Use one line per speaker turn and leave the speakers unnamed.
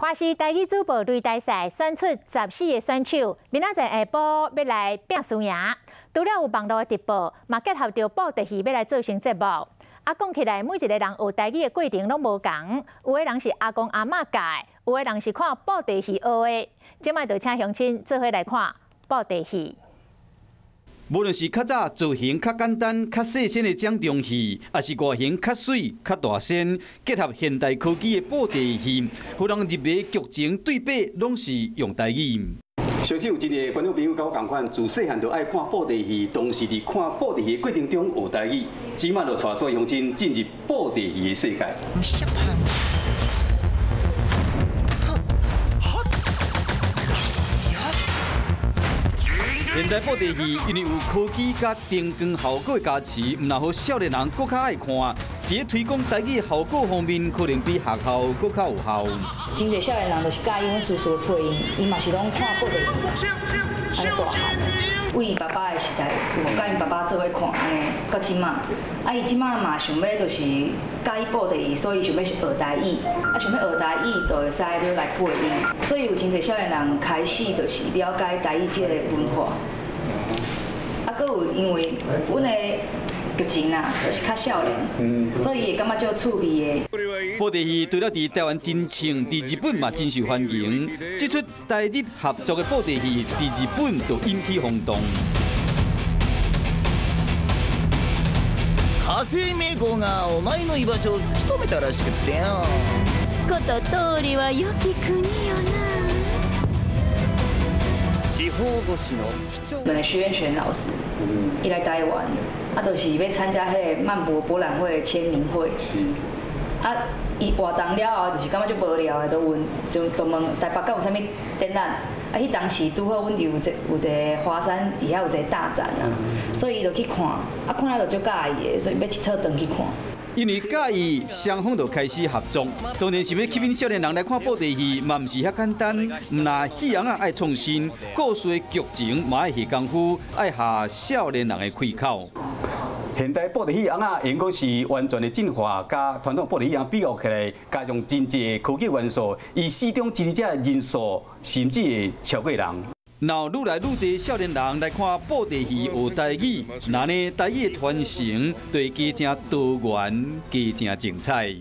華視台語主播擂台賽選出14個選手，明仔載下晡欲來拚輸贏。除了有網路的直播，嘛結合著布袋戲欲來做成節目。啊，講起來，每一個人學台語的過程攏無仝，有的人是阿公阿嬤教的，有的人是看布袋戲學的。這擺就請鄉親做伙來看布袋戲。
無論是較早造型較簡單、較細身的掌中戲，抑是外形較媠、較大身，結合現代科技的布袋戲，予人入迷劇情對白攏是用台語。
相信有真濟觀眾朋友佮我仝款，自細漢就愛看布袋戲，同時佇看布袋戲的過程中學台語，這擺就帶所有鄉親進入布袋戲的世界。
現代布袋戲因為有科技佮燈光效果的加持，毋但予少年人閣較愛看，佇咧推廣台語效果方面，可能比學校閣較有效。
真濟少年人就是佮意阮叔叔的配音，伊嘛是攏看布袋戲，按呢大漢的。為伊爸爸的時代，有佮𪜶爸爸做伙看，按呢到這擺。啊，伊這擺嘛想欲就是佮意布袋戲，所以想欲學台語。啊，想欲學台語，就會使就來配音。所以有真濟少年人開始就是了解台語這个文化。啊，閣有因為阮的劇情啊，就是較少年，所以會感覺足趣味的。
布袋戲除了佇台灣真衝，佇日本嘛真受歡迎。這齣台日合作的布袋戲，佇日本就引起轟動。
火星迷子がお前の居場所を突き止めたらしくってよ。
こと通りは良き國よな。
日本的徐彦玄老師，伊來台灣，啊，就是欲參加彼個漫博博覽會的簽名會。啊，伊活動了後，就是感覺足無聊的，就問，就就問台北敢有啥物展覽？啊，彼當時拄好阮佇有一有一个華山佇遐有一个大展啊，所以伊就去看，啊，看了就足佮意的，所以欲一套轉去看。
因為佮意，雙方就開始合作。當然是欲吸引少年人來看布袋戲，嘛毋是遐簡單。毋但戲尪仔愛創新，故事的劇情嘛愛下功夫，愛合少年人的開口。
現代布袋戲尪仔，應該是完全的進化，佮傳統布袋戲尪比較起來，加上真濟科技元素，伊死忠支持者的人數甚至會超過人。
若愈來愈濟少年人來看布袋戲學台語，那呢台語的傳承就會加誠多元，加誠精彩。